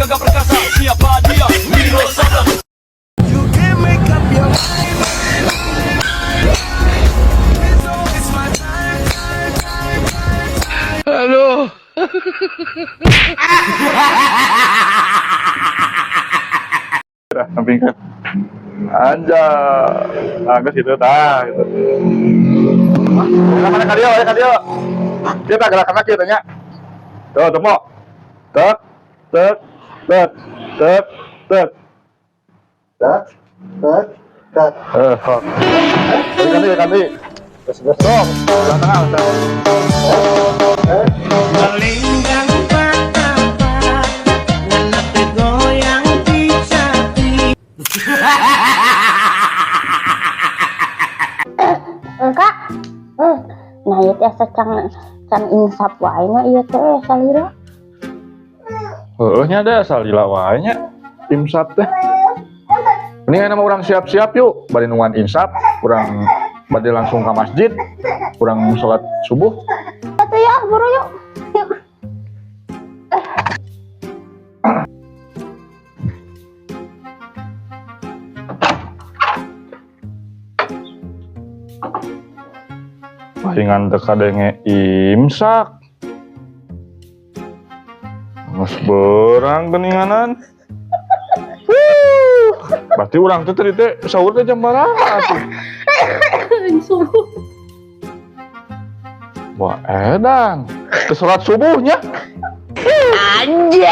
Gagah perkasa, siapa dia? Wiro Sableng. You can make up your mind. It's my time, time, time, time. Aduh. Dah, sampingkan. Anjay. Nah, geus gitu tah gitu. Mana ka dieu, aya ka dieu. Kieu tah gerakanna kieu teh nya. Tuh, temu. Tek, tek, tek, tek, tek. Tek, tek, tek. Eh, sok. Ganti, ganti. Terus, terus. Sok, belah tengah, belah. Melenggang patah, ngenak goyang dicati. Kak. Nah, ieu teh asa can can insaf wae nya ieu teh salira. Heueuh nya da salila wae nya. Imsak teh. Mending ayeuna mah urang siap-siap yuk, bari nungguan insaf, urang bade langsung ke masjid, urang sholat subuh. Atuh ya, buru yuk. Yuk. Palingan teu kadenge imsak. Geus beurang geuninganan. Wuh, berarti urang teh tadi teh sahur teh jam berapa atuh? Subuh. Wah, edan. Ke sholat subuhnya. Anjay.